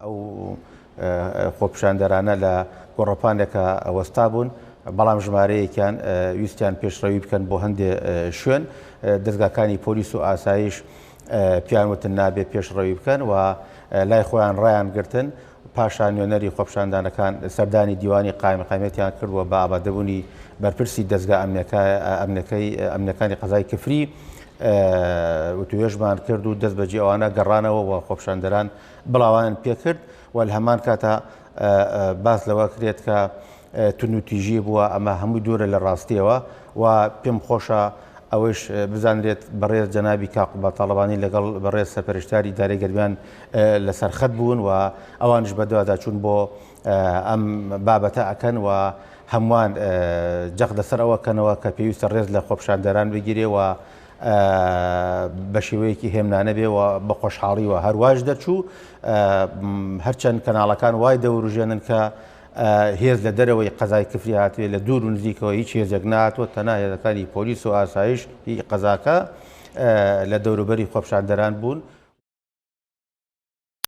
ئەو خۆپیشاندەرانە لە گۆڕەپانێکا وەستابوون، بەڵام ژمارەیەکیان ویستیان پێشڕەوی بکەن بۆ هەندێ شوێن، دەزگاکانی پۆلیس و ئاسایش پێیان وتن نابێ پێشڕەوی بکەن و لای خۆیان ڕایانگرتن. پاشان نوێنەری خۆپیشاندانەکان سەردانی دیوانی قایمقامیەتیان کرد و بە ئامادەبوونی بەرپرسی دەزگا ئەمنیەکانی قەزای کفری وتوێژمان کرد و دەست بەجێ ئەوانە گەڕانەوە و خۆپیشاندەران بڵاوەیان پێکرد و لە هەمان کاتا باس لەوە کرێت کە توندوتیژی بووە، ئەمە هەمووی دوورە لە ڕاستیەوە و پێم خۆشە ئەوەیش بزانرێت بەڕێز جەنابی کاک قوباد تاڵەبانی لەگەڵ بەڕێز سەرپەرشتیاری ئیدارەی گەرمیان لەسەر خەت بوون و ئەوانیش بەدواداچوون بۆ ئەم بابەتە ئەکەن و هەمووان جەخت لەسەر ئەوە کەنەوە کە پێویستە ڕێز لە خۆپیشاندەران بگیرێ و بە شێوەیەکی هێمنانە بێ و بە خۆشحاڵی و هەرواش دەرچوو هەرچەند کەناڵەکان وای دەوروژێنن کە هێز لە دەرەوەی قەزای کفری هاتبێ لە دوور و نزیکەوە هیچ هێزێک نهاتووە تەنها هێزەکانی پۆلیس و ئاسایش ی قەزاکە لە دەوروبەری خۆپیشاندەران بوون.